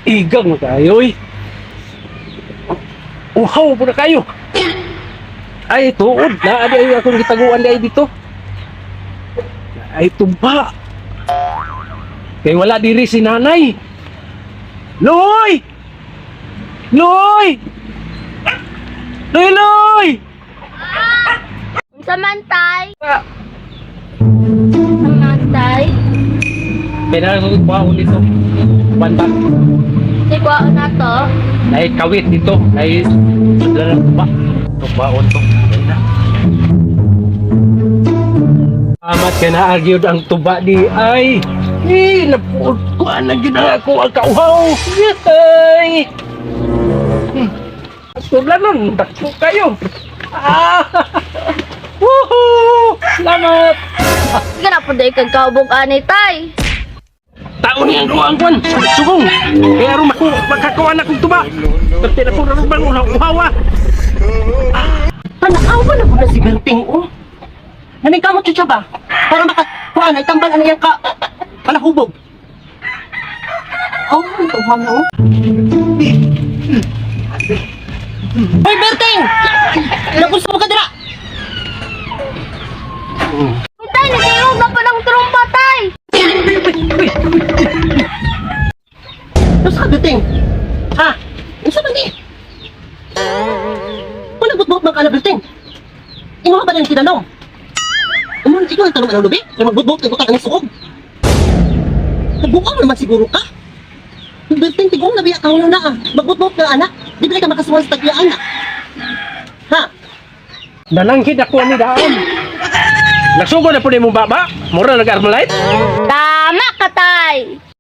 Igang na kayo eh. Uhaw po na kayo. Ay, tuod. Na, adi ay akong gitaguan di ay dito. Ay, tumpa. Kay wala diri si nanay. Loy! Loy! Loy, Loy! Unsa man, tay? Ah. Unsa man, tay? Kailangan ko baon dito. Banta. Si kuwaon na to. Dahil kawit dito. Dahil sudlan ng tuba. Tubaon to. Dahil na. Amat ka na argued ang tuba di ay. Eh, napuod ko ang gina ako ang kauhaw. Ay! Sudlan nun, dakpo kayo. Ah! Woohoo! Salamat! Sige na po day kag kaubog ani, tay. Taon niya ang ang kwan. Sugong. Kaya aron mako makakuha na kong tuba. Tapi na po na bang uhawa. Panaawa na po na si Berting, oh. Naming kamot siya ba? Para makakuha na, itambal ano yan ka. Palahubog. Oh, ito na, oh. Hoy, Berting! Nagusto mo ka dira! Uy, tay, nagtingog na po ng trumpa, tay. Ano sa Berting? Ha? Ano sa man eh? Kung nagbutbut man ka na, Berting? Inuha ba na yung tinanong? Ano, ikaw ang tanong anong lubi? Kung magbutbut, ikaw ka ng suog. Nagbukaw naman siguro ka. Berting, tigong na biya ka na ah. Magbutbut ka anak. Di ba ka makasuhan sa tagya anak? Ha? Nalangkid ako ani daan. Nagsugo na po ni mong baba. Mura nag-armalite. Tama ka,